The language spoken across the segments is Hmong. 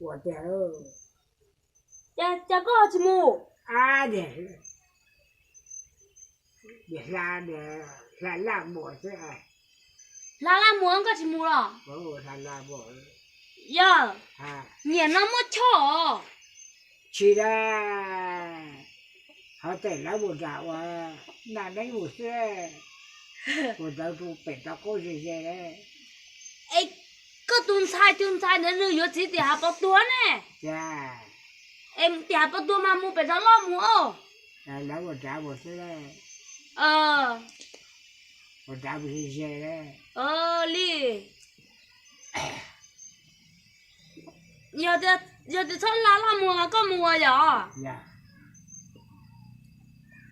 Ua tiag, cas koj tsis mus? Ab, niag hla, niag hla laj muag xwb. Hla laj muag koj tsis mus los? Yog, niam no muaj choj os. Tsis da, hov tej lawv mus nram ua naj neeb mus xwb, mus ntawd pem tau qub ze ze. Es koj tus ntxhais, tus ntxhais ntawd nws yuav txiv tim hav pov tuag ne. Es tim hav pov tuag mas mus pem rov loj mus os. Lawv ua nrad mus xwb, ua nrad mus ze ze li. Yog tias txhob hla laj muag koj mus ua yom?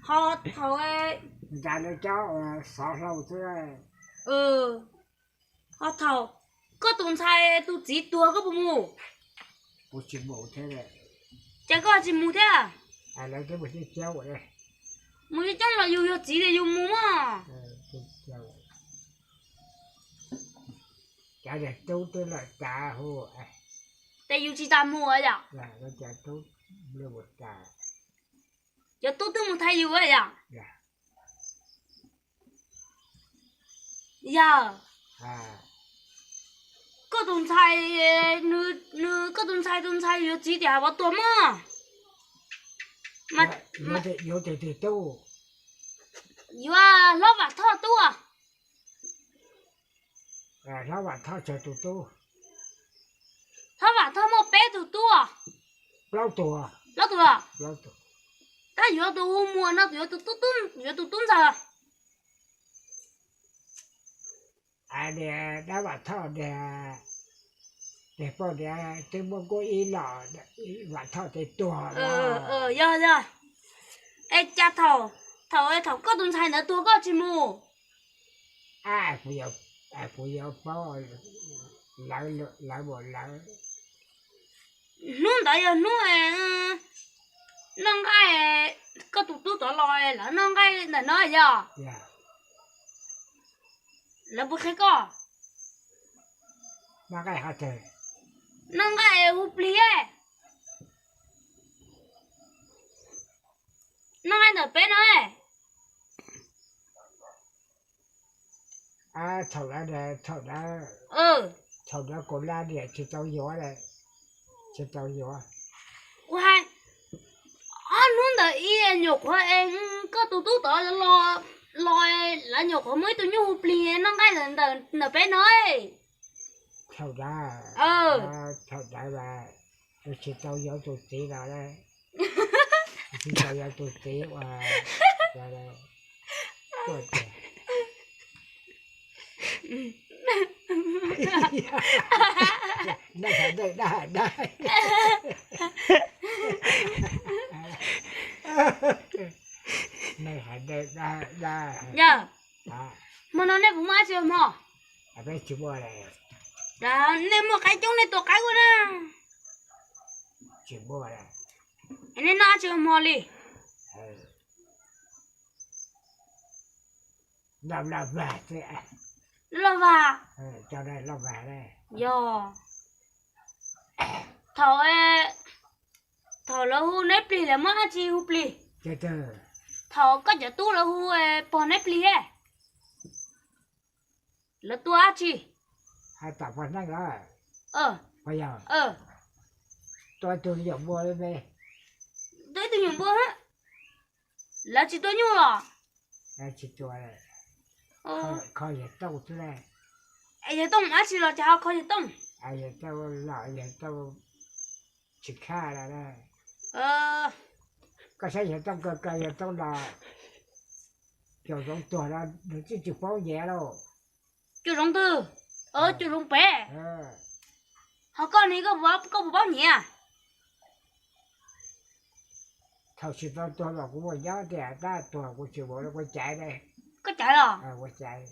Ho thaum, nrad lawv cov xov hlau xwb. Ho thaum koj tus ntxhais tus txiv tuag koj puas mus? Kuv tsis mus thiab. Cas koj tsis mus thiab? Lawv twb mus coob coob, mus coob coob los yus yog txiv tias yus mus mas. Cov niag tub twb lawm tas hu, ces yus tsis tas mus yom? Cov tub twb mus thaij yus yom? Yog, koj tus ntxhais, nws, koj tus ntxhais tus ntxhais yuav txiv tim hav pov tuag mog. Yuav tus twg tub? Yuav Hlob Vam Thoj tub. Hlob Vam Thoj tsawg tus tub? Hlob Vam Thoj muaj peb tug tub. Plaub tug. Plaub tug los? Tab yuav tus hu Muas no yuav tus tub, yuav tus tub ntxawg. Niag dab Vam Thoj, niag poj niam twb muab kuj ib los, Vam Thoj tes tuag. Yog, yog. Es cas thaum, thaum, thaum koj tus ntxhais ntawd tuag koj tsis mus? Kuv yuav paub, lawv, lawv, lawv. Hnub ntawd yog hnub noj nqaij, koj tus tub tod los lawv noj nqaij ntawm no yog? Lawv puas qhia koj? Noj nqaij hu plig, noj nqaij ntawm peb no. Thaum ntawd, thaum ntawd, thaum ntawd kuv la niam tsis tau yuav, tsis tau yuav. Kuv hais, ob hnub ntawd ib nyuam qhuav es koj tus tub tod los, lawv nyuam qhuav muaj ib tug nyuj hu plig noj nqaij ntawm peb no. Thaum ntawd, thaum ntawd mas tsis tau yuav tus txiv no, tsis tau yuav tus txiv uas, nej hais dab, dab, nej hais dab, dab. Yog, hmo no nej puas muaj dab tsi ua hmo? Peb tsis muaj. Nej muaj qaib coob nej tua qaib ua na. Tsis muaj. Nej noj dab tsi ua hmo li? Loj vag, loj vag. Yog, thaum, thaum lawv hu neb plig lawv muab dab tsi hu plig? Thaum koj cov tub lawv hu pog neb plig, lawv tua dab tsi? Hais tom pog neej los? Yog, tua tus nyuam npua li me. Tua ib tug nyuam npua, lawv tsis tua nyuj los? Tsis tua, kho yawg tooj xwb. Es yawg tooj dab tsi los ces ho kho yawg tooj? Yawg tooj los yawg tooj tsis khaj lawm. Koj saib yawg tooj kaw kaw yawg tooj los, Cuas Zoov tuag los nws tsis tsis paub nyiav lauj. Cuas Zoov twg? Cuas Zoov pem. Ho koj ne, koj puas paub nyiav? Thaum tsis tau tuag los kuv mus nyob tias tab tuag kuv tsis mus, kuv caiv ne. Koj caiv los? Kuv caiv.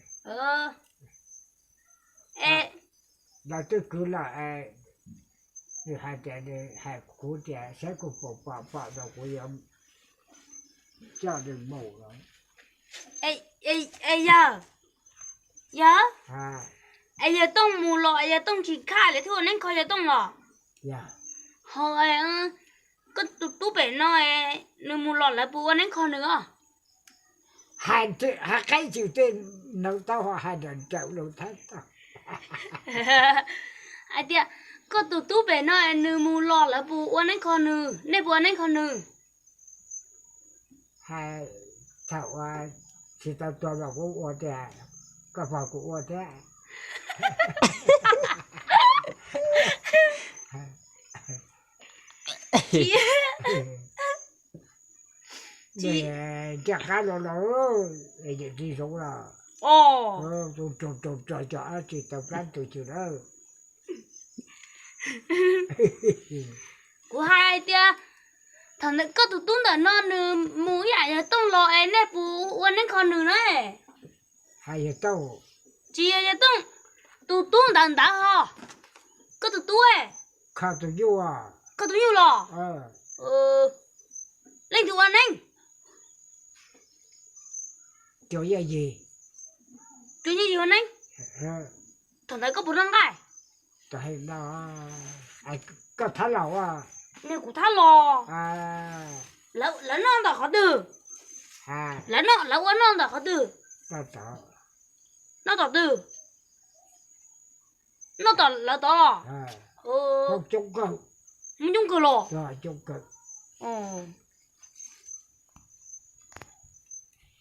Lawv twb kwv los, nws hais tias, nws hais kuv tias saib kuv puas pom, pom rau kuv yuav coj nws mus. Es yawg, yawg, es yawg tooj mus los es yawg tooj tsis khaj lawm thiab ua neeb kho yawg tooj los? Ho, koj tus tub pem no, nws mus los lawv puas ua neeb kho nws os? Hais qeb tsis tej, nws tau ho hais nrawm nrawm lus thiab tau. Hais tias, koj tus tub pem no nws mus los lawv puas ua neeb kho nws, nej puas ua neeb kho nws? Hais, thaum uas tsis tau tuag los kuv ua tiag, koj pom kuv ua thiab. Nws ntiaj qab los los, yawm txiv zoov los, tso tso dab tsi tau plab tus twg lawm. Kuv hais tias, thaum ntawd koj tus tub ntawm no nws mus ib yam yawg Tooj los es nej puas ua neeb kho nws na? Hais yawg Tooj. Tsis yog yawg Tooj, tus tub ntawd ntawd ho. Koj tus tub, koj tus nyuj, koj tus nyuj los, leej twg ua neeb? Cov yaj yig, cov yaj yig ua neeb. Thaum ntawd koj puas noj nqaij? Koj thab los, nws kuv thab los. Lawv noj ntawm qhov twg? Lawv, lawv ua noj ntawm qhov twg? Noj tom twg? Noj tom lawv tod los? Muaj coob kawg los?